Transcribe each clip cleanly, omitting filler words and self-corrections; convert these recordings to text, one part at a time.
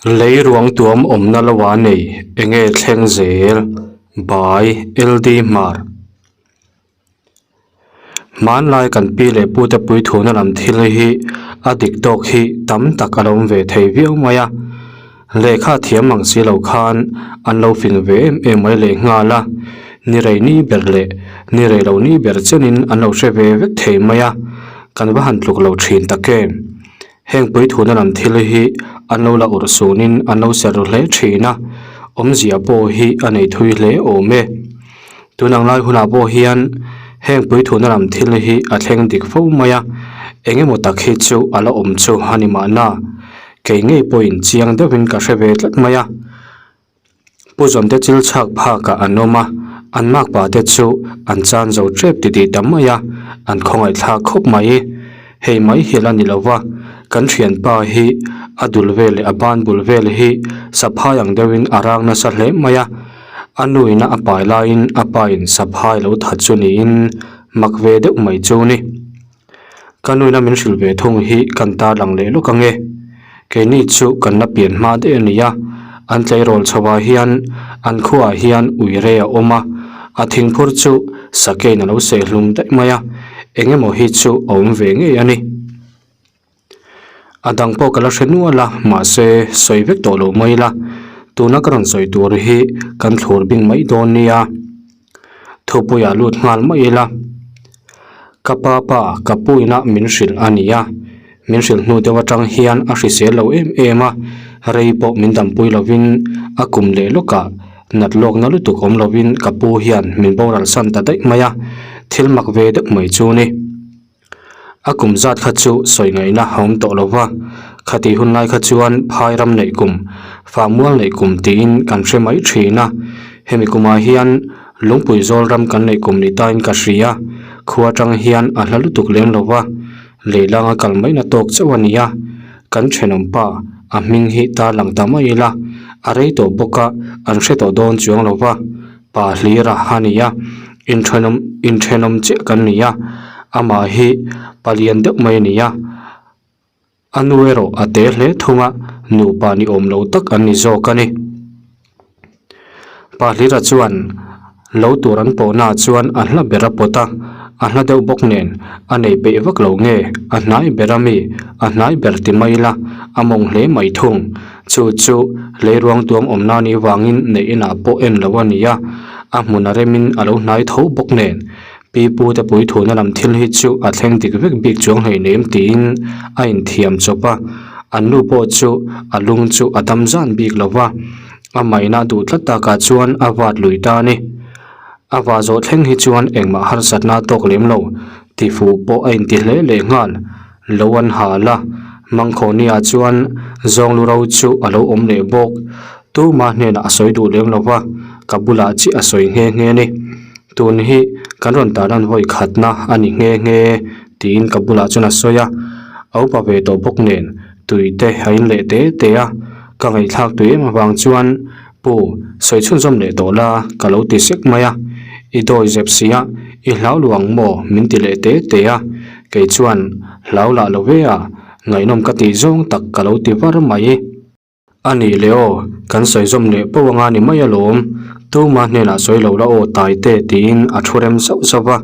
Lei ruang tuam awmna lo a nei enge thleng zel by LD Hmar. Hmanlai kan pi leh pu te pui thuna lam thil hi a dik tawk hi tam tak a lo awm ve thei viau mai a, lehkha thiam ang si lo khan an lo fing ve em em mai leh nghal a, ni rei ni ber leh ni rei lo ni ber chenin an lo hre ve vek thei mai a, kan va han tluk lo thin tak em. Heng puithuna lam thil hi an lo la urh sunin an lo ser ru hle thin a, awmzia pawh hi a nei thui hle awm e. Tun ang lai hunah pawh hian heng puithuna lam thil hi a thleng dik fo mai a, eng emaw tak hi chu a la awm chu a ni mahna, kei ngei pawhin chiang deuhin ka hre ve tlat mai a. Pu Zawmte chil chhak phakah an awm a, an makpa te chu an chan zo tep titih ta mai a, an khawngaih thlak khawp mai. Hei mai hi la ni lo va, kan thianpa hi a dul vel leh a ban bul vel hi saphai ang deuhin a rang nasa hle mai a, a nuina a pai laiin a pain saphai lo that chu niin mak ve deuh mai chu ni. Ka nuina min hrilh ve thung hi kan tarlang leh lawk ange. Keini chu kan la pian hma daih a ni a, an tleirawl chhoah hian an khuaah hian uire a awm a, a thingphur chu sakein a lo seh hlum daih mai a, eng emaw hi chu a awm ve ngei a ni. A dang pawh ka la hre nual a, mahse sawi vek tawh lo mai ila, tuna ka rawn sawi tur hi kan thlur bing mai dawn nia. Thupuiah lut nghal mai ila, ka pa pa ka pu ina min hrilh a ni a, min hrilh hnu deuh atang hian a hrisel lo em em a, rei pawh min dampui lovin a kum leh lawkah nat lawkna lutuk awm lovin ka pu hian min boral san ta daih mai a, thil mak ve deuh mai chu ni. A kum zat kha chu sawi ngaihna a awm tawh lo va, khati hun lai kha chuan phai ram neih kum, fahmual neih kum tiin kan hre mai thin a. Hemi kumah hian lungpui zawl ram kan neih kum ni tain ka hria, khua atang hian a hla lutuk lem lo va, leilanga kal maihna tawk chauh a ni a, kan thenawm pa a hming hi tarlang ta mai ila, a rei tawh bawk a, an hre tawh dawn chuang lo va. Pa hlira a ni a, inthenawm inthenawm chiah kan ni a, amah hi palian deuh mai a ni a, a nu erawh a te hle thung a, nupa ni awm lo tak an ni zawk a ni. Pa hlira chuan lo tur an pawh naah chuan a hla ber a pawt a, a hla deuh bawk nen a nei peih vak lo nge a hnai ber a mi, a hnai ber ti mai ila a mawng hle mai thung. Chu chu leiruang tuam awmna ni vangin neih inah pawh en lo a ni a, a hmun a remin a lo hnai tho bawk nen. Pi pu te pui thuna lam thil hi chu a thleng dik vek bik chuang hleinem tiin a inthiam chawp a, an nu pawh chu a lung chu a dam zan bik lo va, a maina duh tlat takah chuan a vat lui ta a ni. A vah zawh thleng hi chuan engmah harsatna a tawk lem lo, tifuh pawh a inti hle leh nghal. Lo an hal a, Mangkhawhniah chuan zawnglu ro chu a lo awm leh bawk. Tuma hnenah a sawi duh lem lo va, ka bulah chiah a sawi nghe nghe a ni. Tun hi kan rawn tarlan vawi khatna a ni nghe nghe tiin ka bulah chuan a sawi a. A upa ve tawh bawk nen tui te a in leh te te a, ka ngaihthlak tui em avang chuan Pu, sawi chhunzawm leh tawh la ka lo ti sek mai a, i dawi zep si a, i hlau lu ang maw min ti leh te te a, kei chuan hlau lah lo ve a, ngaihnawm ka tih zawng tak ka lo ti var mai. A nih leh aw, kan sawi zawm leh poh anga ni mai alawm, tuma hnenah sawi lo la aw Taite tiin a thu rem zauh zauh va,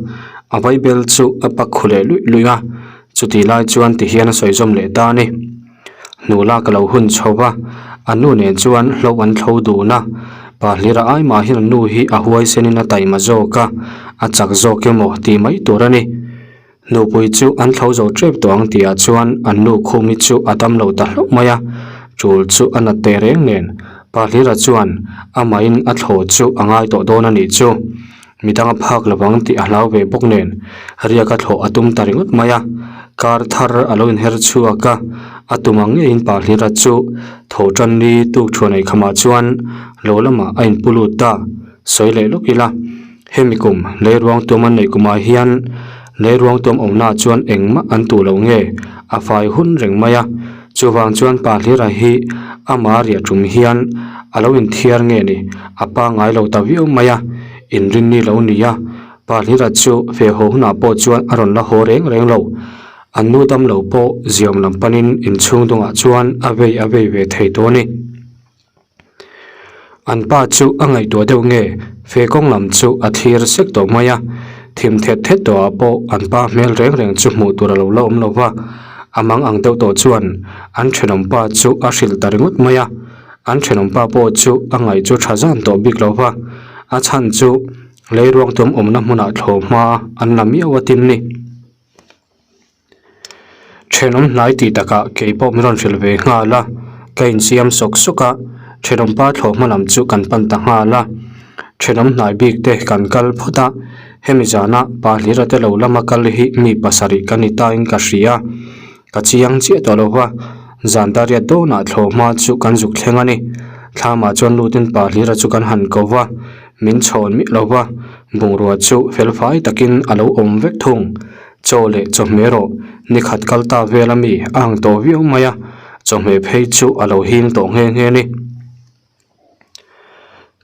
a vaibel chu a pak khu leh luih luih a, chutih lai chuan tihian a sawi zawm leh ta a ni. Hnula ka lo hun chho va, a nu nen chuan hlo an thlo dun a. Pa Hlira ai mah hian a nu hi a huaisenin a taima zawk a, a chak zawk emaw tih mai tur a ni. Nupui chu an thlo zo tep tawh ang tihah chuan an nu Khumi chu a dam lo ta hlauh mai a, tul chu a nat teh reng nen. Pa Hlira chuan amahin a thlo chu a ngai tawh dawn a nih chu. Midang a phak lo vang tih a hlau ve bawk nen riak a thlawh a tum ta ringawt mai a, kar thar a lo inher chhuak a, a tum ang ngeiin pa Hlira chu tho tan ni tuk thuan ei khamah chuan lo lamah a inpu lut ta, sawi leh lawk ila, hemi kum leiruang tuam an neih kumah hian leiruang tuam awmnaah chuan engmah an tuh lo nge a fai hun reng mai a, chuvang chuan pa Hlira hi ama riah tum hian a lo inthiar nge ni a pangngai lo ta viau mai a. Inrinni lo ni a, pa Hlira chu feh haw hunah pawh chuan a rawn la haw reng reng lo. An nu dam lo pawh ziawm lam panin inchhung dungah chuan a vei a vei ve thei tawh a ni. An pa chu a ngaihtuah deuh nge fe kawng lam chu a thlir sek tawh mai a, thim thet thet tawhah pawh an pa hmel reng reng chu hmuh tur a lo la awm lo va, a mang ang deuh tawh chuan an thenawm pa chu a hrilh ta ringawt mai a, an thenawm pa pawh chu a ngaih chu tha zan tawh bik lo va, a chhan chu leiruang tum awmna hmunah thlawh hma an la miau a tin ni. Thenawm hnai tih takah kei pawh min rawn hrilh ve nghal a, ka insiam sawk sawk a, thenawm pa thlawh hma lam chu kan pan ta nghal a. Thenawm hnai bik te kan kal phawt a, hemi zana pa hlira te lo lama kal hi mi pasarih ka ni tain ka hria. Ka chiang chiah tawh lo va, zan dariat dawnah thlawh hma chu kan zuk thleng a ni. Thlamah chuan lutin pa hlira chu kan han ko va, min chhawn miah lo va, bungrua chu felfai takin a lo awm vek thung. Chaw leh chawhmeh erawh ni khat kal ta vel a mi a ang tawh viau mai a, chawhmeh phei chu a lo hing tawh nghe nghe a ni.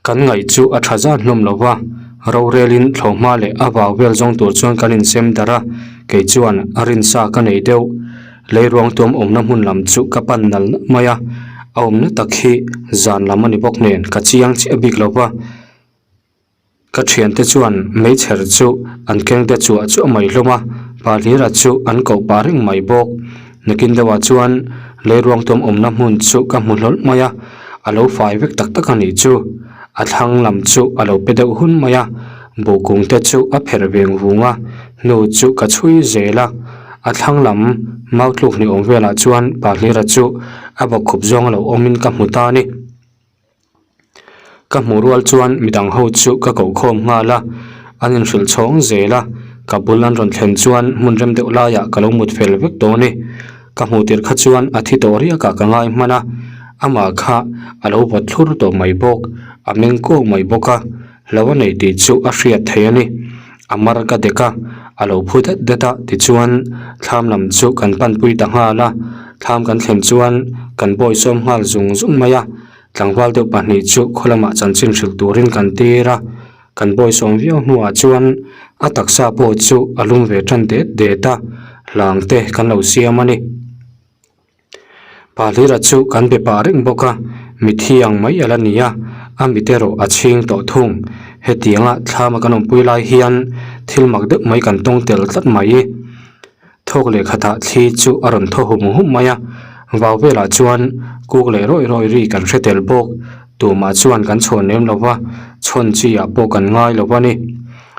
Kan ngaih chu a tha zan hlawm lo va, rorelin thlawhhma leh a vau vel zawng tur chuan kan insem darh a, kei chuan a rinsa ka nei deuh. Leiruang tuam awmna hmun lam chu ka pan nal nalh mai a, a awmna tak hi zan lam a ni bawk nen ka chiang chiah bik lo va. Ka thiante chuan meichher chu an keng te chuah chuah mai hlawm a, Pahlira chu an koh pah reng mai bawk. Nakin deuhah chuan leiruang tuam awmna hmun chu ka hmu hlawlh mai a, a lo fai vek tak tak a nih chu. A thlang lam chu a lo pe deuh hun mai a, buhkung te chu a pherh veng vung a, hnu chu ka chhui zel a. A thlang lam mautluk ni awm velah chuan Pahlira chu a bawkkhup zawng a lo awmin ka hmu ta a ni. Ka hmuh rual chuan midang ho chu ka koh khawm nghal a, an inhrilh chhawng zel a, ka bul an rawn thlen chuan hmun rem deuh laiah ka lo mut fel vek dawn e. Ka hmuh tirh kha chuan a thi tawh riakah ka ngai hman a, amah kha a lo vawt thlur tawh mai bawk, a meng kuau mai bawk a, lo a nei tih chu a hriat theih a ni. A mar ka dek a, a lo phu det det a tichuan thlam lam chu kan panpui ta nghal a, thlam kan thlen chuan kan bawisawm nghal zung zung mai a. Tlangval deuh pahnih chu khaw lamah chanchin hrilh turin kan tir a, kan bawisawm viau hnuah chuan a taksa pawh chu a lum ve tan det det a, hlang te kan lo siam a ni. Pahlira chu kan be pah reng bawk a, mithi ang mai a la ni a, a mit erawh a chhing tawh thung. Hetianga thlama kan awmpui lai hian thil mak deuh mai kan tawng tel tlat mai. Thawk leh khatah thli chu a rawn thaw hum hum mai a, vau velah chuan kuk leh rawih rawih ri kan hre tel bawk. Tumah chuan kan chhawn lem lo va, chhawn chi ah pawh kan ngai lo a ni.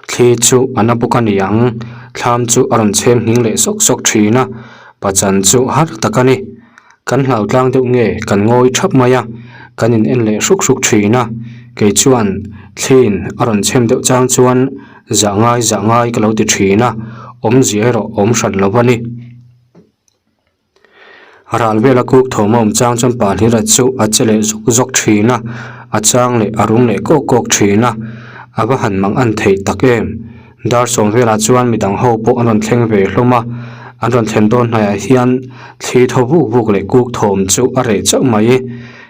Thli chu a na bawk a ni ang, thlam chu a rawn chhem hning leh sawk sawk thin a, pachan chu har tak a ni. Kan hlau tlang deuh nge kan ngawi thap mai a, kan in en leh hruk hruk thin a, kei chuan thliin a rawn chhem deuh chang chuan zah ngai zah ngai ka lo ti thin a, awmzia erawh awm hran lo a ni. Ral vela kuk thawm a awm chang chuan Pahlira chu a che leh zawk zawk thin a, a chang leh a rum leh kawk kawk thin a, a va han mang an theih tak em. Dar sawm velah chuan midang ho pawh an rawn thleng ve hlawm a, an rawn thlen dawn hnaiah hian thli thaw vuk vuk leh kuk thawm chu a reh chauh mai.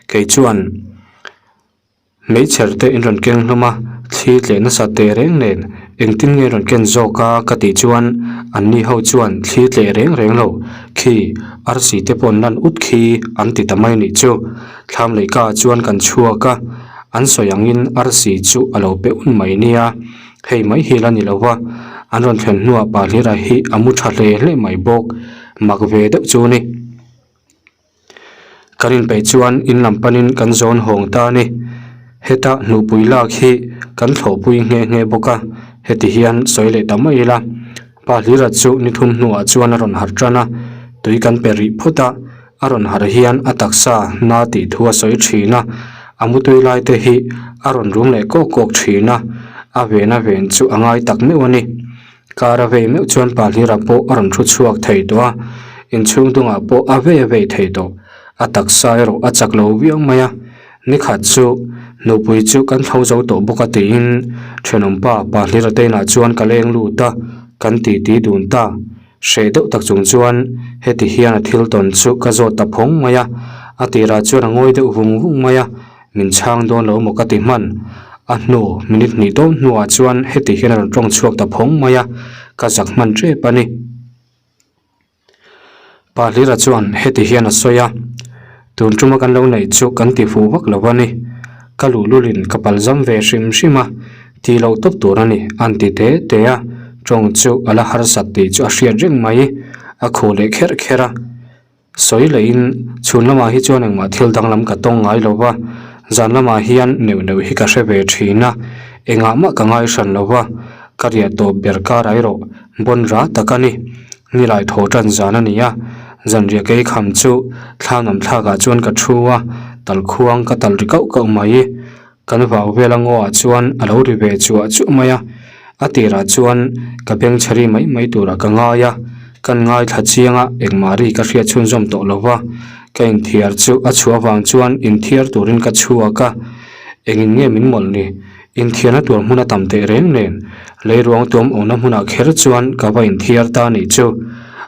Kei chuan hmeichher te in rawn keng hlawm a, thli tleh nasa teh reng nen engtin nge rawn ken zawk a ka tih chuan anni ho chuan thli tleh reng reng lo khi arsi te pawh an lan ut khi an ti ta mai nih chu. Thlam leihka ah chuan kan chhuak a, an sawi angin arsi chu a lo pe un mai nia. Hei mai hi la ni lo va, an rawn thlen hnuah Pahlira hi a mu tha hle hle mai bawk, mak ve deuh chu ni. Kan inpeih chuan in lam panin kan zawn hawng ta a ni. Heta hnuhpui lak hi kan thlawhpui nghe nghe bawk a, heti hian sawi leh ta mai ila. Pahlira chu ni thum hnuah chuan a rawn harh tan a, tui kan pe rih phut a, a rawn harh hian a taksa na tih thu a sawi thin a, a mutui lai te hi a rawn rum leh kawk kawk thin a, a ven a ven chu a ngai tak meuh a ni. Kar a vei meuh chuan Pahlira pawh a rawn thu chhuak thei tawh a, inchhung dungah pawh a vei a vei thei tawh, a taksa erawh a chak lo viau mai a, Nikhat chu nupui chu kan thlo zo tawh bawk a tiin thenawmpa Pahlira te inah chuan ka leng lut a, kan titi dun ta. Hreh deuh tak chung chuan heti hian a thil tawn chu ka zawt ta phawng mai a, a tirah chuan a ngawi deuh vung vung mai a, min chhang dawn lo maw ka ti hman. A hnu minute hnih dawn hnuah chuan heti hian a rawn tawng chhuak ta phawng mai a, ka zak hman tep a ni. Pahlira chuan heti hian a sawi a, Tun tuma kan lo neih chu kan ti fuh vak lo a ni. Ka luhlulin ka palzam ve hrim hrim a, tih loh tawp tur a ni, an ti te te a, tawng chu a la harsat tih chu a hriat reng mai, a khuh leh kherh kherh a. Sawi lehin chhun lamah hi chuan engmah thil danglam ka tawng ngai lo va, zan lamah hian neuh neuh hi ka hre ve thin a, engah mah ka ngai hran lo va, ka riah tawp ber kar erawh bawn ra tak a ni. Nilai thaw tan zan a ni a, zanriah kei kham chu thla nam thlakah chuan ka thu a, tal khuang ka tal ri kauh kauh mai. Kan vau vel a ngaw ah chuan a lo ri ve chuah chuah mai a, a tirah chuan ka beng chhe ri mai mai turah ka ngai a, kan ngaithla chiang a engmah ri ka hriat chhunzawm tawh lo va, ka inthiar chu a chhuah avang chuan inthiar turin ka chhuak a, engin nge min mawlh ni? Inthiarna tur hmun a tam teh reng nen, leiruang tuam awmna hmunah kher chuan ka va inthiar ta nih chu.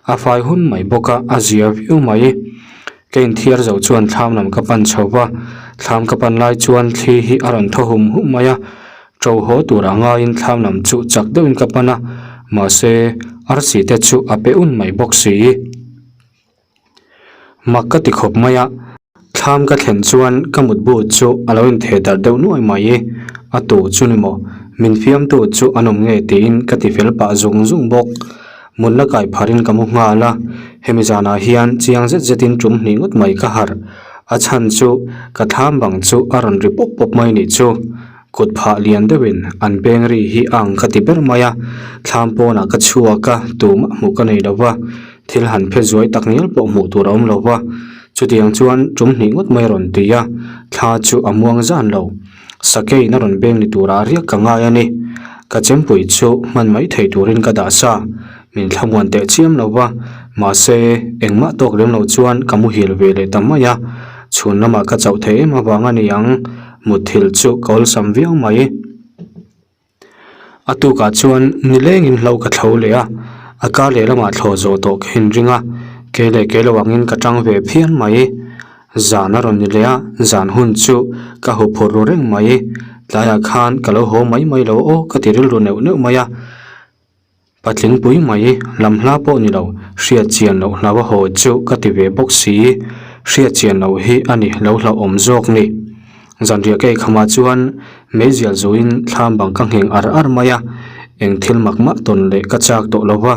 A fai hun mai bawk a, a zia viau mai. Ka inthiar zo chuan thlam lam ka pan chho va, thlam ka pan lai chuan thli hi a rawn thaw hum hum mai a, ṭo haw turah ngaiin thlam lam chu chak deuhin ka pan a, mahse arsi te chu a pe un mai bawk si. Mak ka ti khawp mai a, thlam ka thlen chuan ka mutbu chu a lo intheh darh deuh nuai mai. A tu chu ni maw? Min fiamtu chu an awm nge tiin ka ti fel pah zung zung bawk. Mutna kai pharin ka mu nghal a, hemi zanah hian chiang zet zetin tum hnih ngawt mai ka harh. A chhan chu ka thlam bang chu a rawn ri pawp pawp mai nih chu. Kut phah lian deuhin an beng ri hi a ang ka ti ber mai a, thlam pawnah ka chhuak a, tumah hmuh ka nei lo va, thil han phe zuai tak ngial pawh hmuh tur a awm lo va, chutiang chuan tum hnih ngawt mai a rawn ti a, thla chu a muang zan lo. Sakeiin a rawn beng ni turah riak ka ngai a ni. Ka chempui chu hman mai thei turin ka dah sa, min thlamuan teh chiam lo va, mahse engmah tawk lem lo chuan ka muhil ve leh ta mai a, chhun lamah ka chauh thei em avang a ni ang. Mutthilh chu ka awlsam viau mai. A tukah chuan nilengin hlo ka thlo leh a, a kar lehlamah thlawh zawh tawh ka inring a, kei leh kei lo angin ka tang ve phian mai. Zan a rawn ni leh a, zan hun chu ka huphurh ru reng mai. Tlaiah khan ka lo haw mai mai lo aw ka ti rilru neuh neuh mai a. Patling pui mai, lam hla pawh ni lo, hriat chian loh hlau a haw chu ka ti ve bawk si. Hriat chian loh hi a ni lo hlauhawm zawk ni. Zanriah ka eikhamah chuan meizial zuin thlam bang ka ngheng ar ar mai a, eng thil mak mah tawn leh ka chak tawh lo va.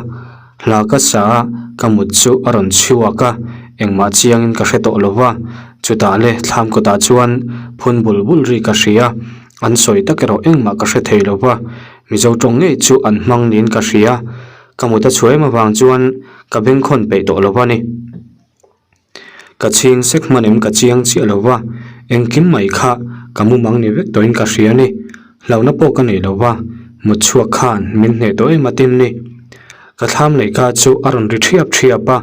Hla ka sa a, ka mut chu a rawn chhuak a, engmah chiangin ka hre tawh lo va. Chutah le thlam kawtah chuan phun bul bul ri ka hria, an sawi tak erawh engmah ka hre thei lo va. Mizo tawng ngei chu an hmang niin ka hria, ka mut a chhuah em avang chuan ka bengkhawn peih tawh lo a ni. Ka chhing sek hman em ka chiang chiah lo va, engkim mai kha ka mumang ni vek tawhin ka hria a ni. Hlauhna pawh ka nei lo va, mut chhuak khan min hneh tawh em a tin ni. Ka thlam lehkha chu a rawn ri thiap thiap a,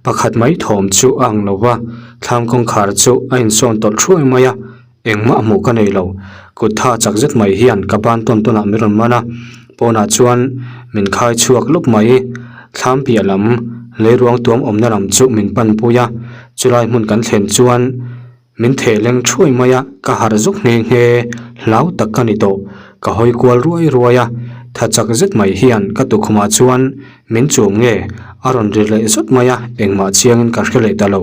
pakhat mai thawm chu a ang lo va, thlam kawngkhar chu a insawn tawlh thuai mai a. Engmah hmuh ka nei lo. Kut tha chak zet mai hian ka ban tawn tawn ah min rawn man a, pawnah chuan min khai chhuak lawp mai. Thlam piah lam, leiruang tuam awmna lam chu min pan pui a, chulai hmun kan thlen chuan min theh leng thuai mai a, ka harh zuk nghe nghe, hlau tak ka ni tawh. Ka hawi kual ruai ruai a, tha chak zet mai hian ka tukhumah chuan min chum nge a rawn ri leh zawt mai a, engmah chiangin ka hre leh ta lo.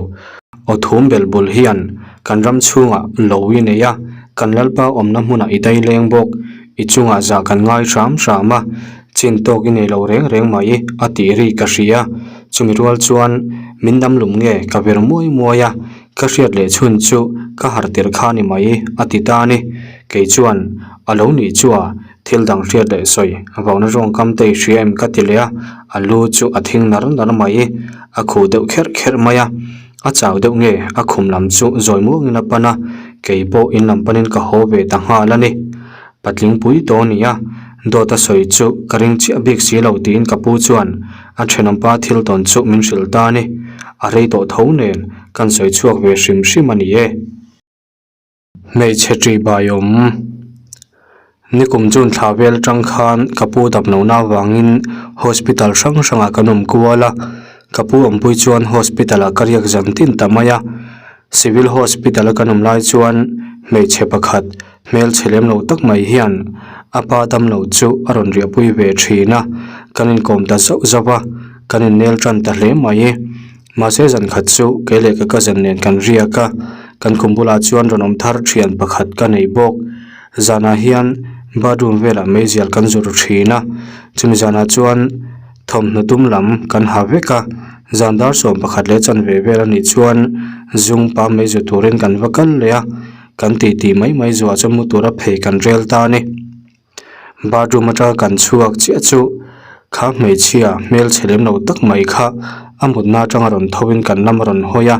Aw thum bel bul hian kan ram chhungah lo i nei a, kan Lalpa awmna hmunah i dai leng bawk, i chungah zah kan ngai hram hram a, chin tawk i nei lo reng reng mai a tih ri ka hria. Chumi rual chuan min dam lum nge ka ver muai muai a, ka hriat leh chhun chu ka harh tirh kha ni mai a ti ta a ni. Kei chuan a lo nih chu a thil dang hriat leh sawi vauna rawngkam te i hria em ka ti leh a, a lu chu a thing nar nar mai. A khuh deuh kherh kherh mai a, a chau deuh nge a khum lam chu zawi muangin a pan a, kei pawh in lam panin ka haw ve ta nghal a ni. Patling pui tawh a ni a, dawt a sawi chu ka ring chiah bik si lo tiin ka pu chuan a thenawmpa thil tawn chu min hrilh ta a ni. A rei tawh tho nen kan sawi chhuak ve hrim hrim a ni e. Hmeichhe ṭih bai awm. Nikum chun thla vel aṭang khan ka pu dam lohna avangin hospital hrang hrangah kan awm kual a, ka pu awmpui chuan hospital ah ka riak zan tin ta mai a. Civil hospital a kan awm lai chuan hmeichhe pakhat hmelchhe lem lo tak mai hian a pa dam lo chu a rawn riahpui ve ṭhin a, kan inkawm ta zauh zauh a, kan innel ṭan ta hle mai. Mahse zan khat chu kei leh ka cousin nen kan riak a. Kan khum bulah chuan rawn awm thar thian pakhat ka nei bawk. Zanah hian bathroom velah meizial kan zawrh thin a, chumi zanah chuan thawmhnaw dum lam kan ha vek a, zan dar 11 leh chanve vel a nih chuan zung pa mei zu turin kan va kal leh a, kan titi mai mai zuah chuan mu tura phei kan rel ta a ni. Bathroom atanga kan chhuak chiah chu kha hmeichhia hmelchhe lem lo tak mai kha a mutna atanga rawn tho in kan lam a rawn hawi a,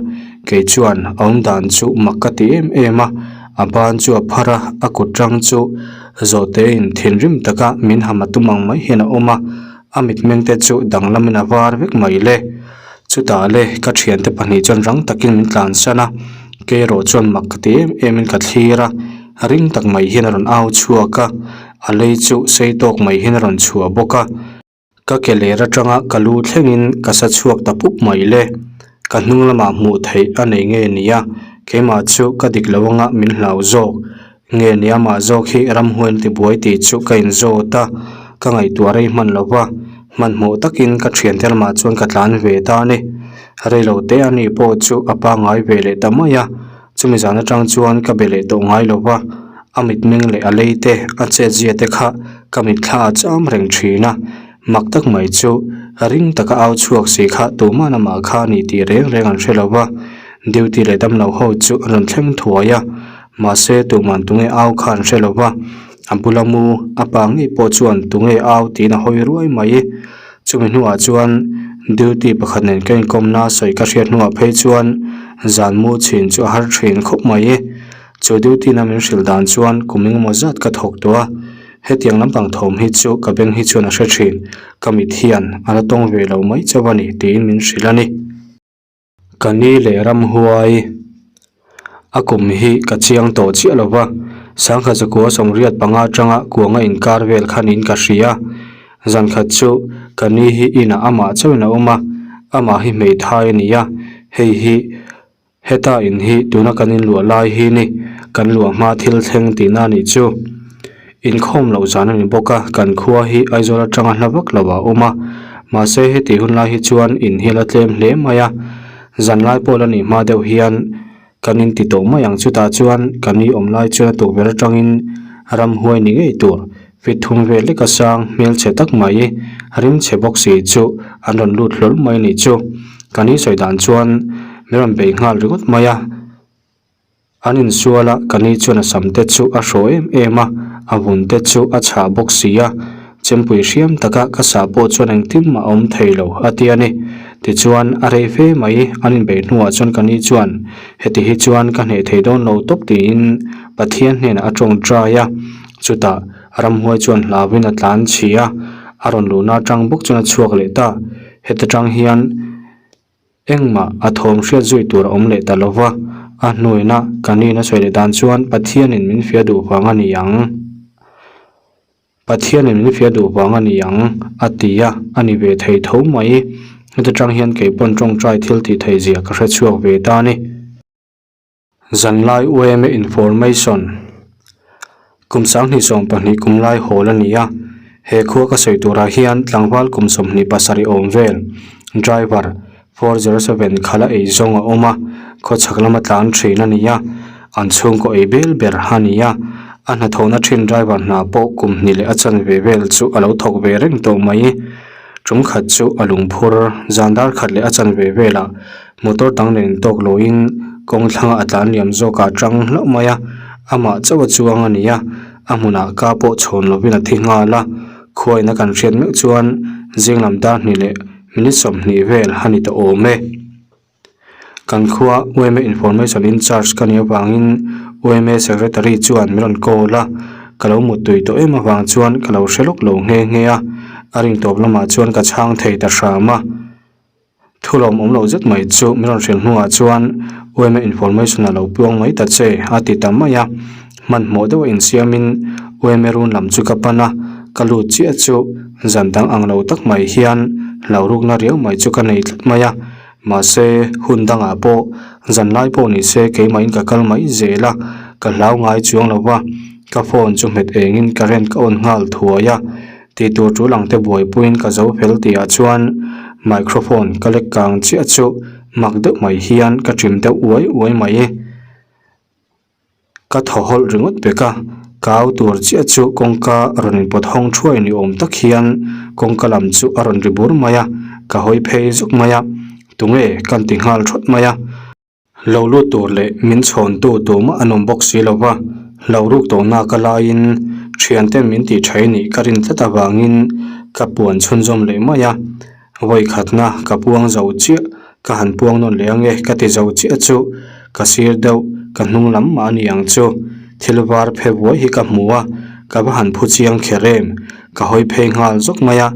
kei chuan a awm dan chu mak ka ti em em a, a ban chu a phar a, a kut tang chu zawhte in thinrim taka min ham a tum ang mai hian a awm a, a mitmeng te chu danglam in a var vek mai le. Chutah le ka thiante pahnih chuan rang takin min tlansan a, kei erawh chuan mak ka ti em em in ka thlir a. Ring tak mai hian a rawn au chhuak a, a lei chu sei tawk mai hian a rawn chhuah bawk a. Ka ke ler atanga ka lu thlengin ka sa chhuak ta pup mai le. Ka hnung lamah hmuh theih a nei nge nia, keimah chu ka dik lo anga min hlau zawk. Nge nia mah zawk hi ramhuain tibuai tih chu ka inzawt a, ka ngaihtuah rei hman lo va, hmanhmawh takin ka thiante lamah chuan ka tlan ve ta a ni. Reilo te a ni pawh chu a pangngai ve leh ta mai a. Chumi zan atang chuan ka be leh tawh ngai lo va, a mitmeng leh a lei te, a chetzia te kha ka mitthla a cham reng thin a. Mak tak mai chu ring taka au chhuak si kha tuman amah kha a ni tih reng reng an hre lo va, duty leh damlo ho chu an rawn thleng thuai a, mahse tuman tunge au kha an hre lo va, a bula mu a pa ngei pawh chuan tunge au tiin a hawi ruai mai. Chumi hnuah chuan duty pakhat nen ka inkawmna sawi ka hriat hnuah phei chuan zan mu chhin chu a har thin khawp mai. Chu duty na min hrilh dan chuan kum engemaw zat ka thawk tawh a, hetiang lampang thawm hi chu ka beng hi chuan a hre thin, ka mit hian a la tawng ve lo mai chauh a ni tiin min hrilh a ni. Ka ni leh ramhuai a kum hi ka chiang tawh chiah lo va, sangha zakua 85 atanga kuanga inkar vel kha niin ka hria. Zan khat chu ka ni hi inah amah chauhin a awm a, amah hi hmeithai a ni a, hei hi heta in hi tuna kan inluah lai hi ni kan luah hma thil thleng tihna a nih chu. Inkhawm loh zan a ni bawk a, kan khua hi Aizawl atanga hla vak lo ah a awm a, mahse heti hun lai hi chuan in hi a la tlem hle mai a, zan lai pawh la nih hma deuh hian kan in ti tawh mai ang chutah chuan kan ni awm lai chuan a tukverh atangin ramhuai ni ngei tur fit thum vel leka sang hmelchhe tak mai rimchhe bawk si chu an rawn lut hlawl mai a nih chu, kan ni sawi dan chuan min rawn bei nghal ringawt mai a. An insual a, ka ni chuan a sam te chu a hraw em em a, a vun te chu a chhah bawk si a, chempui hriam taka ka sah pawh chuan engtin mah a awm thei lo a ti a ni. Tichuan, a rei fe mai an inbeih hnuah chuan ka ni chuan, Heti hi chuan ka hneh thei dawn lo tawp tiin Pathian hnenah a tawngtai a, chutah ramhuai chuan hlauin a tlan chhi a, a rawn luhna atang bawk chuan a chhuak leh ta. Heta tang hian. Engmah a thawm hriat zui tur a awm leh ta lo va, a hnuaina ka nin a sawi leh dan chuan Pathianin min fia duh vang a ni ang. Pathianin min fia duh vang a ni ang, a ti a, a ni ve thei tho mai. Heta tang hian kei pawn tawngtai thil tih theih zia ka hre chhuak ve ta a ni. Zanlai UMA Information Kum 2020 kum lai hawl a ni a, he khua ka sawi turah hian tlangval kum 27 awm vel driver 407 khala ei zawng a awm a, khawchhak lama tlan thin a ni a, an chhungkaw ei bel ber a ni a, a hnathawhna thin driver hna pawh kum hnih leh a chanve vel chu a lo thawk ve reng tawh mai. Tum khat chu a lungphur zan dar khat leh a chanve velah motor dang nen intawk loin kawng thlangah a tlan liam zawkah a tang hlauh mai a, amah chauh a chuang a ni a, a hmunah ka pawh chhawn lovin a thi nghal a, khuaina kan hriat meuh chuan zing lam dar hnih leh minute 20 vel a ni ta awm e. Kan khua UMA Information in charge ka nih avangin UMA Secretary chuan min rawn call a, ka lo muttui tawh em avang chuan ka lo hre lawk lo nghe nghe a, a ring tawp lamah chuan ka chhang thei ta hram a. Thulawm awm loh zet mai chu min rawn hrilh hnuah chuan UMA Information a lo puang mai ta che a ti ta mai a, hmanhmawh deuha insiamin UMA run lam chu ka pan a, ka lut chiah chu zan dang ang lo tak mai hian hlauhrukna riau mai chu ka nei tlat mai a. Mahse, hun dangah pawh zanlai pawh ni se keimahin ka kal mai zel a, ka hlau ngai chuang lo va, ka phone chu hmet engin current ka on nghal thuai a, tih tur tul ang te buaipuiin ka zo fel tihah chuan microphone ka lek kang chiah chu mak deuh mai hian ka ṭim deuh uai uai mai. Ka thaw hawlh ringawt pek a, ka au tur chiah chu kawngka rawn inpawt hawng thuai ni awm tak hian kawngka lam chu a rawn ri bur mai a, ka hawi phei zuk mai a, tunge kan ti nghal thawt mai a. Lo lut tur leh min chhawntu tumah an awm bawk si lo va, lo ruk tawh nak a laiin thianten min tih tha nih ka rin tlat avangin ka puan chhunzawm leh mai a. Vawi khatna ka puang zo chiah, ka han puang nawn leh ange ka ti zo chiah chu ka sir deuh, ka hnung lam mah a ni ang chu. Thil var phe vuai hi ka hmu a, ka va han phu chiang kher em? Ka hawi phei nghal zawk mai a,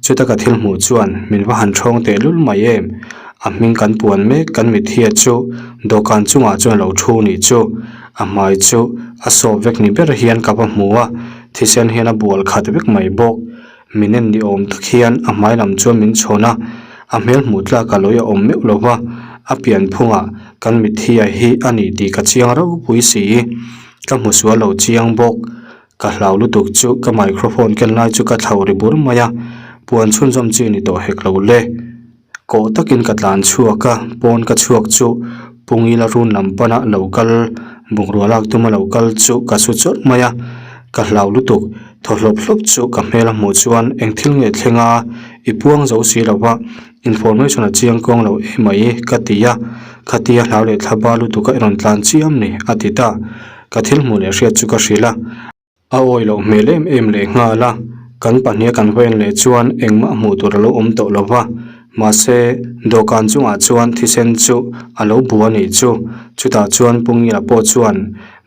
chuta ka thil hmuh chuan min va han ṭhawng teh lul mai em? A hming kan puan mek kan mithiat chu dawhkan chungah chuan a lo thu nih chu. A hmai chu a sawp vek ni ber hian ka va hmu a, thisen hian a bual khat vek mai bawk. Min en ni awm tak hian a hmai lam chuan min chhawn a, a hmel hmuh tlak a lawi a awm meuh lo va, a pian phungah kan mithiai hi a ni tih ka chiang ropui si. Ka hmu sual lo chiang bawk. Ka hlau lutuk chu ka microphone ken lai chu ka thlau ri bur mai a, puan chhunzawm chi ni tawh hek lo le. Kawh takin ka tlan chhuak a, pawn ka chhuak chu Pungila run lam pana lo kal, bungrua lak tuma lo kal chu ka su chawrh mai a, ka hlau lutuk. Thaw hlawp hlawp chu ka hmel a hmuh chuan eng thil nge thleng a, i puang zo si lo va, information a chiang kawng lo em mai ka ti a, khatia hlau leh thla ba lutuk a i rawn tlan chiam ni a ti ta. Ka thil hmuh leh hriat chu ka hrilh a. A awi loh hmel em em leh nghal a, kan pahniha kan vawiin leh chuan engmah hmuh tur a lo awm tawh lo va, mahse dawhkan chungah chuan thisen chu a lo bu a nih chu. Chutah chuan Pungila pawh chuan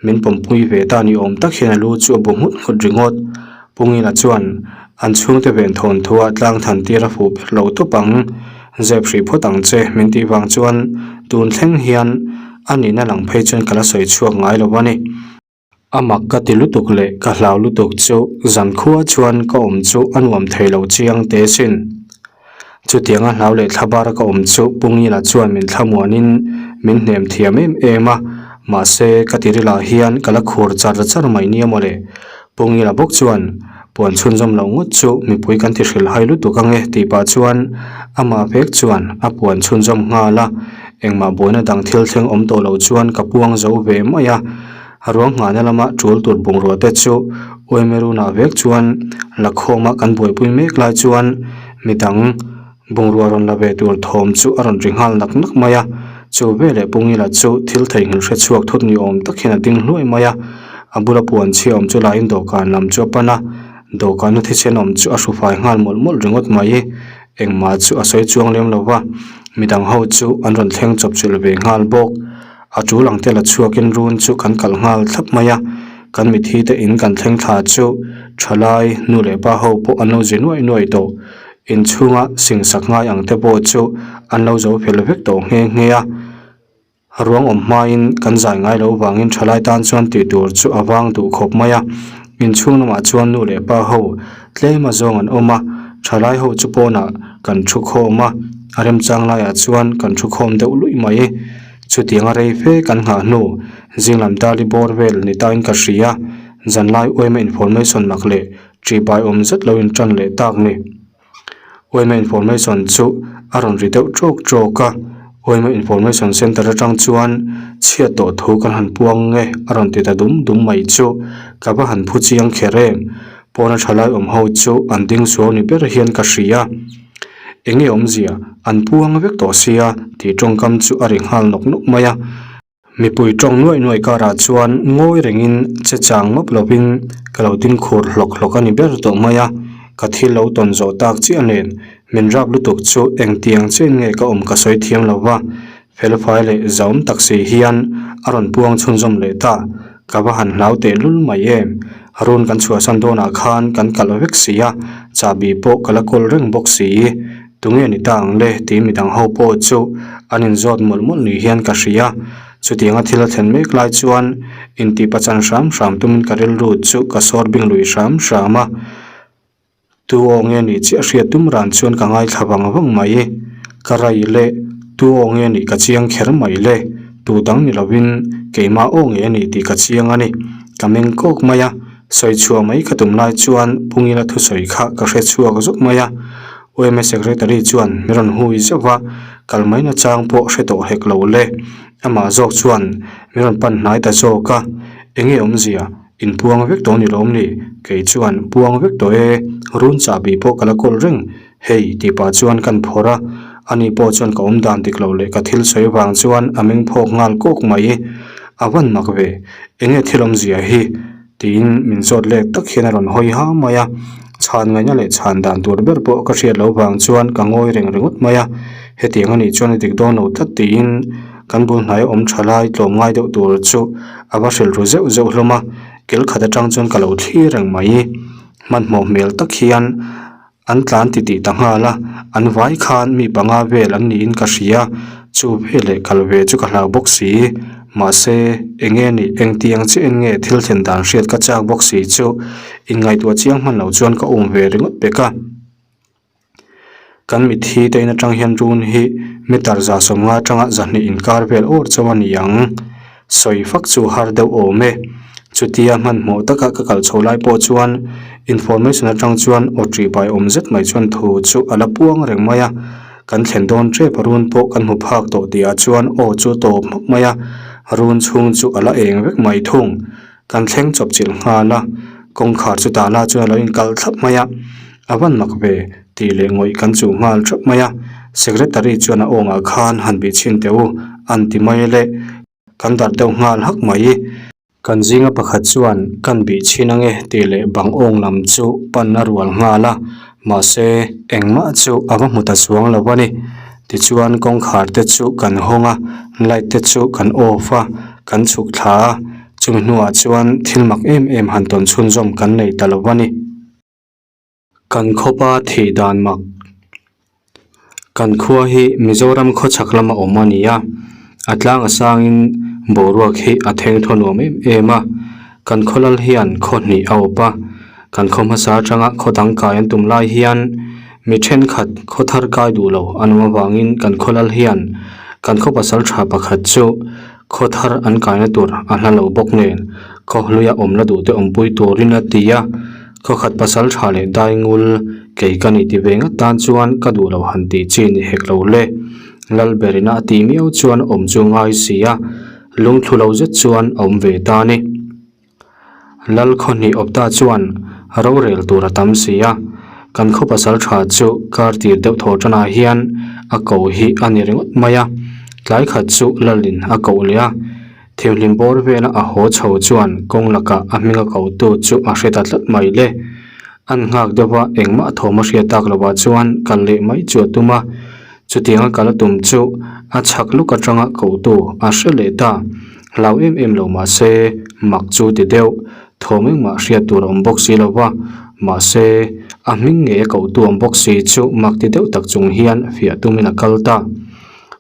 min pawmpui ve ta ni awm tak hian a lu chu a bu nghut nghut ringawt. Pungila chuan an chhungte ven thawn thuah tlang than tir a fuh ber lo tawp ang, zep hrih phawt ang che min tih vang chuan tun thleng hian a nihna lang phei chuan ka la sawi chhuak ngai lo a ni. A mak ka ti lutuk leh ka hlau lutuk chu zankhua chuan ka awm chu a nuam thei lo chiang teh sin. Chutianga hlau leh thlabar ka awm chu Pu Ngila chuan min thlamuanin min hnem thiam em em a, mahse ka tirilah hian ka la khur char char mai nia mawle. Pu Ngila bawk chuan puan chhunzawm loh ngawt chu mipui kan ti hrilh hai lutuk ange tih pah chuan amah vek chuan a puan chhunzawm nghal a, engmah buaina dang thil thleng awm tawh lo chuan ka puang zo ve mai a. A ruang nghahna lama tul tur bungrua te chu Uemeruna vek chuan Lakhawma kan buaipui mek lai chuan midang bungrua rawn la ve tur thawm chu a rawn ri nghal nak nak mai a. Chu veleh Pungila chu thil theihnghilh hre chhuak thut ni awm tak hian a ding hluai mai a. A bula puan chhia awm chu laiin dawhkan lam chu a pan a, dawhkana thisen awm chu a hru fai nghal mawlh mawlh ringawt mai. Engmah chu a sawi chuang lem lo va, midang ho chu an rawn thleng chawp chilh ve nghal bawk. A tul ang te la chhuakin run chu kan kalh nghal thlap mai a, kan mithi te in kan thleng thla chu thalai nu leh pa ho pawh an lo zi nuaih nuaih tawh. Inchhunga singsak ngai ang te pawh chu an lo zo fel vek tawh nghe nghe a. Ruang awm hmain kan zai ngai loh vangin thalai tan chuan tih tur chu a vang duh khawp mai a. Inchhung lamah chuan nu leh pa ho tlem a zawng an awm a, thalai ho chu pawnah kan thu khawm a, a remchang laiah chuan kan thu khawm deuh luih mai. Chutianga rei fe kan nghah hnu, zinglam dali bawr vel ni tain ka hria, zanlai uaima information mak leh ṭihbai awm zet lo inṭan leh tak ni. Uaima information chu a rawn ri deuh ṭawk ṭawk a, uaima information centre aṭang chuan chhiat tawh thu kan han puang nge a rawn ti ta dum dum mai chu ka va han phu chiang kher em. Pawna ṭhalai awm ho chu an ding suau ni ber hian ka hria. Eng nge awmzia? An puang vek tawh sia tih tawngkam chu a ri nghal nawk nawk mai a. Mipui tawng nuaih nuaih karah chuan ngawi rengin che chang mawp lovin ka lo ding khur hlawk hlawk a ni ber tawh mai a. Ka thil lo tawn zawh tak chiah nen min rap lutuk chu engtiang chiahin nge ka awm ka sawi thiam lo va. Felfai leh zaum tak si hian a rawn puang chhunzawm leh ta. Ka va han hlau teh lul mai em? Run kan chhuahsan dawnah khan kan kalh vek si a, chahbi pawh ka la kawl reng bawk si. Tunge ni ta ang le tih midang ho pawh chu an inzawt mawlh mawlh ni hian ka hria. Chutianga thil a thlen mek lai chuan intihpachan hram hram tumin ka rilru chu ka sawr bing lui hram hram a. Tu aw nge nih chiah hriat tum ran chuan ka ngaithla vang vang mai. Ka rai le, tu aw nge nih ka chiang kher mai le, tu dang ni lovin keimah aw nge nih tih ka chiang a ni. Ka meng kawk mai a, sawi chhuah mai ka tum lai chuan Pungila thusawi kha ka hre chhuak zawk mai a. UMA Secretary chuan min rawn hui zauh va, kal mai nachang pawh hre tawh hek lo le. Amah zawk chuan min rawn pan hnai ta zawk a. Enge awmzia? In puang vek tawh ni lawm ni? Kei chuan, Puang vek tawh e, run chahbi pawh ka la kawl reng. Hei, tih pah chuan kan phawrh a, ani pawh chuan ka awm dan dik lo leh ka thil sawi vang chuan a meng phawk nghal kawk mai. A van mak ve, enge thil awmzia hi? Tiin min zawt lek tak hian a rawn hawi ha mai a, chhan ngaihna leh chhan dan tur ber pawh ka hriat loh vang chuan ka ngawi reng ringawt mai a, hetiang anih chuan a dik dawn lo tlat tiin kan bul hnaia awm tha lai tlawm ngai deuh tur chu a va hrilh ru zeuh zeuh hlawm a, kel khat atang chuan ka lo thlir reng mai. Hmanhmawh hmel tak hian An tlan ti tih ta nghal a, an vai khan mi panga vel an niin ka hria, chu veleh kal ve chu ka hlau bawk si. Mahse, enge nih engtiang chiah in nge thil thlen dan hriat ka chak bawk si chu inngaihtuah chiang hman lo chuan ka um ve ringawt pek a. Kan mitthi te in atang hian run hi meter 150 atanga 200 inkar vel awr chauh a ni ang. Sawi fak chu har deuh awm e. Chutia hmanhmawh taka ka kal chho lai pawh chuan information atang chuan aw ṭih bai awm zet mai chuan thu chu a la puang reng mai a. Kan thlen dawn ṭep a run pawh kan hmu phak tawh tihah chuan aw chu tawp hmak mai a, run chhung chu a la eng vek mai thung. Kan thleng chawp chilh nghal a, kawngkhar chu tah lah chuan a lo inkalh thlap mai a. A van mak ve tih leh ngawih kan chuh nghal ṭhap mai a, secretary chuan a awngah khan han bih chhin teh u an ti mai le. Kan darh deuh nghal hak mai. Kan zinga pakhat chuan kan bih chhin ange tih leh bang awng lam chu pan a rual nghal a, mahse engmah chu a va hmu ta chuang lo a ni. Tichuan kawngkhar te chu kan hawng a, light te chu kan off a, kan chhuk thla a, chumi hnuah chuan thil mak em em han tawn chhunzawm kan nei ta lo a ni. Kan khawpa thih dan mak. Kan khua hi Mizoram khawchhak lama awm a ni a, a tlang a sangin boruak hi a theng thaw nuam em em a. Kan khaw lal hian khaw hnih a awp a, kan khaw hmasa atanga khaw dang kai an tum lai hian mi thenkhat khaw thar kai duh lo an awm avangin kan khaw lal hian kan khaw pasal tha pakhat chu khaw thar an kaina tur a hla lo bawk nen khaw hluia awm la duh te awmpui turin a ti a. Khawkhat pasal tha leh dai ngul kei ka nih ti ve ngat tan chuan ka duh lo han tih chi ni hek lo le. Lalberina a tih miau chuan awm chu ngai si a, lungthlu lo zet chuan a awm ve ta ni. Lal khawhnih awpta chuan rorel tur a tam si a, kan khaw pasal tha chu kar tir deuh thaw tanah hian a ko hi a ni ringawt mai a, tlai khat chu Lalin a koh leh a. Thianghlim bawr vela a haw chho chuan kawng lakah a hminga kotu chu a hre ta tlat mai le. An nghak deuh a, engmah thawm a hriat tak lovah chuan kal leh mai chu a tum a. Chutianga kal a tum chu a chhak luk atanga kotu a hre leh ta. Hlau em em lo mahse mak chu ti deuh, thawm engmah hriat tur a awm bawk si lo va. Mahse a hming ngei a kotu awm bawk si chu mak ti deuh tak chung hian fiah tumin a kal ta.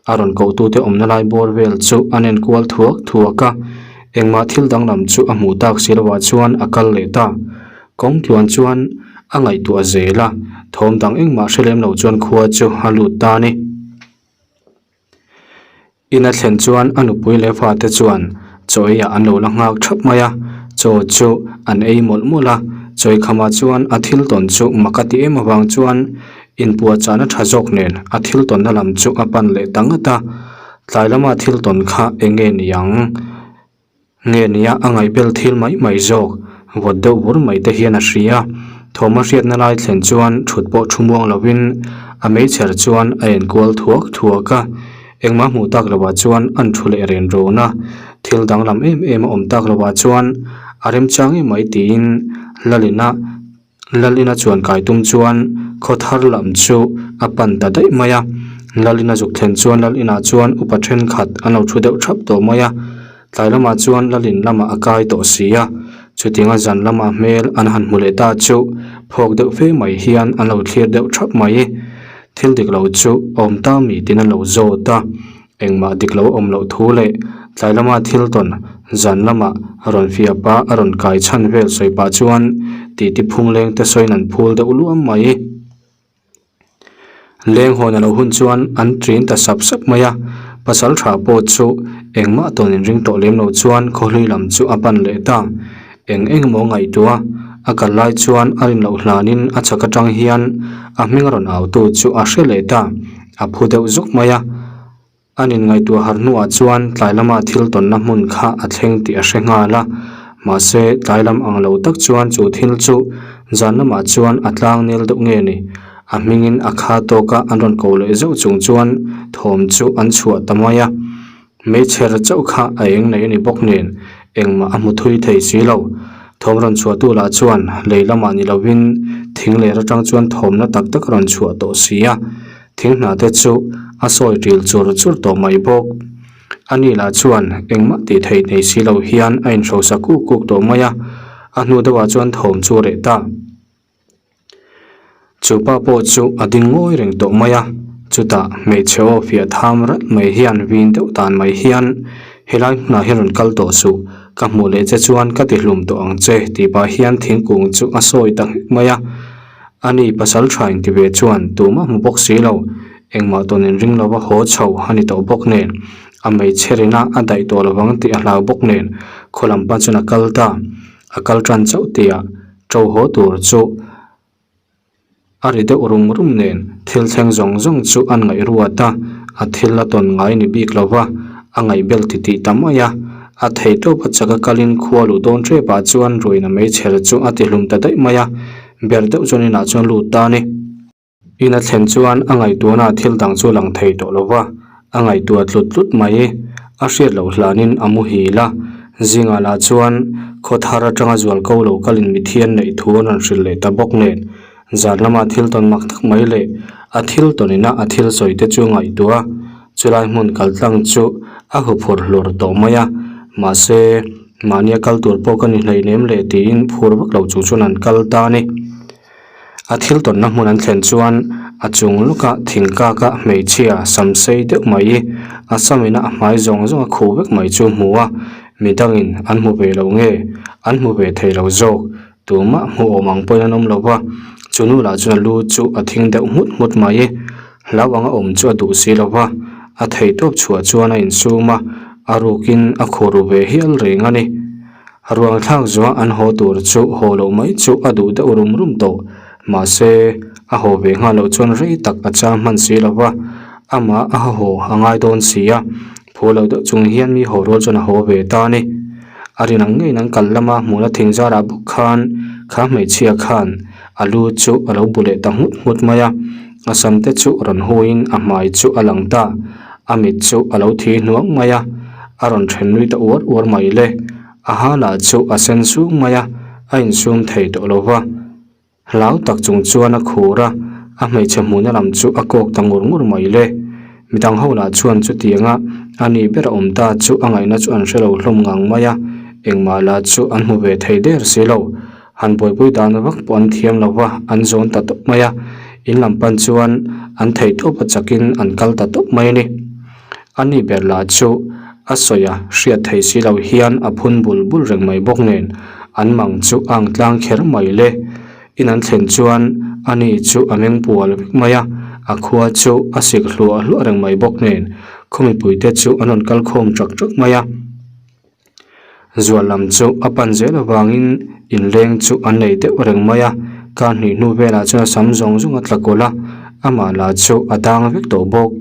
A rawn kohtute awmna lai bawr vel chu a nen kual thuak thuak a, engmah thil danglam chu a hmuh tak si lovah chuan a kal leh ta. Kawng tluan chuan a ngaihtuah zel a, thawm dang engmah hre lem lo chuan khua chu a lut ta a ni. In a thlen chuan a nupui leh fate chuan chaw eiah an lo la nghak thap mai a, chaw chu an ei mawlh mawlh a, chawi khamah chuan a thil tawn chu mak a ti em avang chuan Inpuahchahna tha zawk nen a thil tawnna lam chu a pan leh ta ngat a, tlai lama thil tawn kha eng nge ni ang? Nge nia a ngaihbel thil mai mai zawk, vawt deuh vur mai te hian a hria. Thawm a hriatna lai thlen chuan thut pawh thu muang lovin a meichher chuan a enkual thuak thuak a, engmah hmuh tak lovah chuan an thu leh ren rawn a, thil danglam em em a awm tak lovah chuan a remchang em mai tiin Lalina Lalina chuan kai tum chuan khaw thar lam chu a pan ta daih mai a, Lalina zuk thlen chuan Lalina chuan upa thenkhat an lo thu deuh thap tawh mai a, tlai lamah chuan Lalin lamah a kai tawh si a, chutianga zan lama hmel an han hmu leh ta chu phawk deuh fe mai hian an lo thlir deuh thap mai. Thil dik lo chu awm ta mi tin an lo zawt a. Engmah dik lo a awm loh thu leh tlai lama thil tawn zan lama rawn fiah pah a rawn kai chhan vel sawi pah chuan titi phung leng te sawiin an phul deuh luam mai. Leng hawn a lo hun chuan an ṭin ta sap sap mai a, pasal tha pawh chu engmah tawn inring tawh lem lo chuan khawhlui lam chu a pan leh ta. Eng eng emaw ngaihtuah a kal lai chuan a rin loh hlanin a chhak atang hian a hming a rawn au tu chu a hre leh ta, a phu deuh zuk mai a. An inngaihtuah har hnuah chuan tlai lama thil tawnna hmun kha a thleng tih a hre nghal a. Mahse, tlai lam ang lo tak chuan chu thil chu zan lamah chuan a tlang nel deuh nge ni? A hmingin a kha tawka an rawn ko leh zauh chung chuan thawm chu an chhuah ta mai a. Hmeichher chauh kha a eng nei a ni bawk nen engmah a hmu thui thei si lo. Thawm rawn chhuahtu lah chuan lei lamah ni lovin thing ler atang chuan thawmna tak tak a rawn chhuah tawh si a, thing hna te chu a sawi ṭil chur chur tawh mai bawk. Ani lah chuan engmah tih theih nei si lo hian a inhrosa kuk kuk tawh mai a, a hnu deuhah chuan thawm chu a reh ta. Chu pa pawh chu a ding ngawi reng tawh mai a, chutah hmeichhe aw fiah tham rat mai hian vin deuh tan mai hian, Helai hmunah hian rawn kal tawh suh, ka hmuh leh che chuan ka ti hlum tawh ang che tih pah hian thingkung chu a sawi ta nghek mai a. Ani pasal tha inti ve chuan tumah hmu bawk si lo, engmah tawn inring lova haw chho a ni tawh bawk nen, a hmeichhe rina a daih tawh lovang tih a hlau bawk nen khaw lam pan chuan a kal ta, a kal tan chauh tihah Ṭo haw tur chu a ri deuh rum rum nen thil thleng zawng zawng chu an ngaih ruat a, a thil a tawn ngai ni bik lo va, a ngaih bel ti tih ta mai a. A thei tawp a chak a kalin khua luh dawn ṭep ah chuan ruihna meichher chu a ti hlum ta daih mai a, ber deuh chuan inah chuan lut ta a ni. Ina thlen chuan a ngaihtuahna thil dang chu lang thei tawh lo va, a ngaihtuah tlut tlut mai. A hriat loh hlanin a muhil a, zingah lah chuan khaw thar atanga zual ko lo kalin mithian neih thu an rawn hrilh leh ta bawk nen, zan lama thil tawn mak tak mai leh a thil tawnina a thil sawi te chu a ngaihtuah a, chulai hmun kal tlang chu a huphur hlur tawh mai a, mahse mahnia kal tur pawh ka ni hleinem leh tiin phur vak lo chung chuan an kal ta a ni. A thil tawnna hmun an thlen chuan a chung lawka thing kaka hmeichhia sam sei deuh mai a samina a hmai zawng zawng a khuh vek mai chu hmu a, midangin an hmu ve lo nge an hmu ve thei lo zawk tumah hmu awm ang pawhin an awm lo va, chu nu lah chuan a lu chu a thing deuh nghut nghut mai hlau anga awm chu a duh si lo va, a theihtawp chhuah chuan a insum a, a rukin a khuh ru ve hial reng a ni. Ruang thlak zuah an haw tur chu haw loh mai chu a duh deuh rum rum tawh. Mahse, a haw ve nghal loh chuan rei tak a chang hman si lo va, amah a haw a ngai dawn si a, phu loh deuh chung hian mi haw rual chuan a haw ve ta a ni. A rin ang ngeiin an kal lama hmuhna thing zarah bawk khan kha hmeichhia khan a lu chu a lo bu leh ta nghut nghut mai a, a sam te chu rawn huiin a hmai chu a lang ta. A mit chu a lo thi hnuang mai a, a rawn then nui ta uar uar mai le. A ha lah chu a sen sung mai a, a insum thei tawh lo va. Hlau tak chung chuan a khur a, a hmeichhe hmuhna lam chu a kawk ta ngur ngur mai le. Midang ho lah chuan chutianga a ni ber a awm ta chu a ngaihna chu an hre lo hlawm ngang mai a, engmah lah chu an hmu ve thei der si lo. Han buaipui dan vak pawh an thiam lo va, an zawn ta tawp mai a, in lam pan chuan an theih tawp a chakin an kal ta tawp mai a ni. A ni ber lah chu a sawi a hriat thei si lo hian a phun bul bul reng mai bawk nen an mang chu a ang tlang kher mai le. In an thlen chuan a ni chu a meng pual vek mai a, a khua chu a sik hluah hluah reng mai bawk nen khaw mipuite chu an rawn kal khawm ṭak ṭak mai a. Zual lam chu a pan zel avangin inleng chu an nei deuh reng mai a, kar hnih hnu velah chuan a sam zawng zawng a tla kawlh a, amah lah chu a dang vek tawh bawk.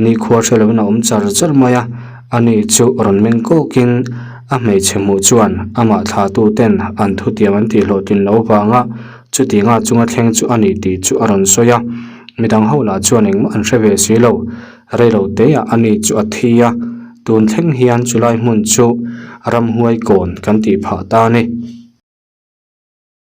Nikhua hre lovin a awm char char mai a, ani chu rawn meng kawkin a hmeichhe hmuh chuan amah thlahtu ten an thutiam an tih hlawhtlin loh avanga chutianga chunga thleng chu a ni tih chu a rawn sawi a, midang ho lah chuan engmah an hre ve si lo. Reilo teah ani chu a thi a, tun thleng hian chulai hmun chu ramhuai kawn kan tih phah ta a ni.